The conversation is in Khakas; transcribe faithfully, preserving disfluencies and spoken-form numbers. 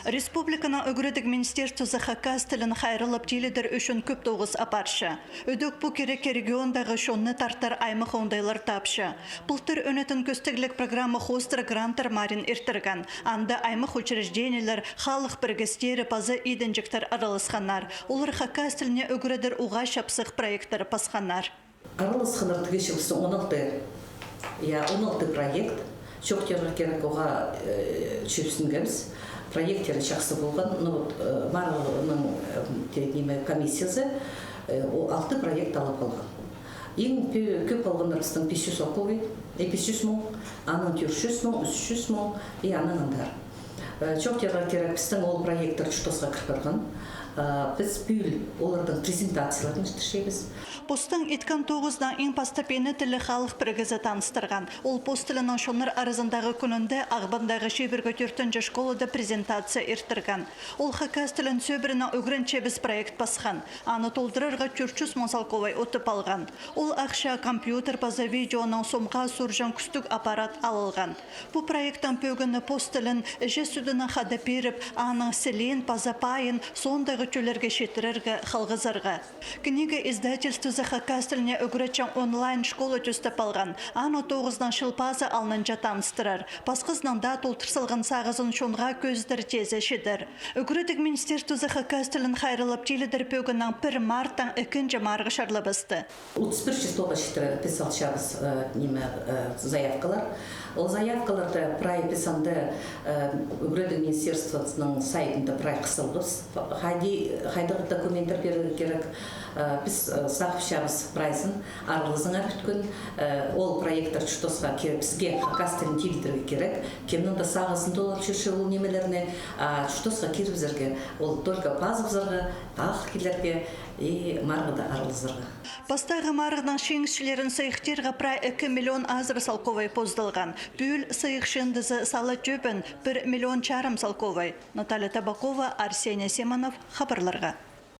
Республиканың Ӱгредіг министерствозы хакас тілін хайраллап тилідер ӱчӱн кӧп тоғыс апарча. Ідӧк пу кирекке региондағы чонны тартар аймах оңдайлар тапча. Пылтыр ӧнетін кӧстіглік программа хоостыра гранттар мариин иртірген. Анда аймах учреждениелер, халых пірігістері паза идінҷектер араласханнар. Олар хакас тіліне ӱгредер уғаа чапсых проекттер пасханнар. Араласханнар тігі чыл пістің он алты, я, он алты проект. Чоохтирға кирек, оғаа, э, чӧпсінгебіс. Проекттері чахсы полған. Ну вот, э, марығның, э, те, ниме, комиссиязы, э, о, алты проект алып алған. Иң пе-, кӧп алғаннар пістің пис чӱс салковай, э, пис чӱс муң, анаң тӧрт чӱс муң, ӱс чӱс муң, и анаң андар. Э, чоохтирға кирек, пістің ол проекттер чуртасха кір парған. Э, піс пӱӱл оларның презентацияларын иртірчебіс. Постың иткен тоғызынаң иң пастап ина тілі халых пірігізі таныстырған. Ол пос тілінің чоннар аразындағы кӱнінде Ағбандағы чибіргі тӧртінҷі школада презентация иртірген. Ол хакас тілін сӧбіренең ӱгренчебіс проект пасхан. Аны толдырарға тӧрт чӱс муң салковай утып алған. Ол ахча компьютер паза видеоның сомға сурҷаң кӱстіг аппарат алылған. Пу проекттің пӧгіні пос тілін іҷе сӱдінең хада пиріп, аның сілиин паза пайын соондағы тӧллерге читірерге халғазарға. Книга издательствозы хакас тіліне ӱгретчең онлайн школа тӧстеп алған. Аны тоғызынаң чыл пазы алнынҷа таныстырар. Пасхазынаң даа толдыр салған сағызын чонға кӧзідер теезе читер. Ӱгредіг министерствозы хакас тілін хайраллап тилідер пӧгіннең пір марттаң ікінҷі марығ чарлабысты. Отыс пір числоға читіре піс алчабыс, э, ниме, э, заявкалар. Ол заявкаларда прай піс анда, э, Ӱгредіг министерствозының сайтында прай хыс салғабыс. Хайди, хайдағ документтер пирерге кирек, э, піс, э, сағыпчабыс прайзын, аралазыңар пӱткен, э, ол проекттер чуртасха кирек, піске хакас тілін тилідерге кирек, кемнің дее сағызында ол чӧрче ол нимелерні, а чуртасха кирібізерге, ол только пазыбызарға, ағыл килерге и марығда аралазарға. Пастағы марығның чиңісчілерін сыйыхтирға прай ікі миллион азыра салковай поздылған. Пӱӱл сыйых чыындызы сала тӧбін пір миллион чарым салковай. Наталья Табакова, Арсений Симонов, хабарларға.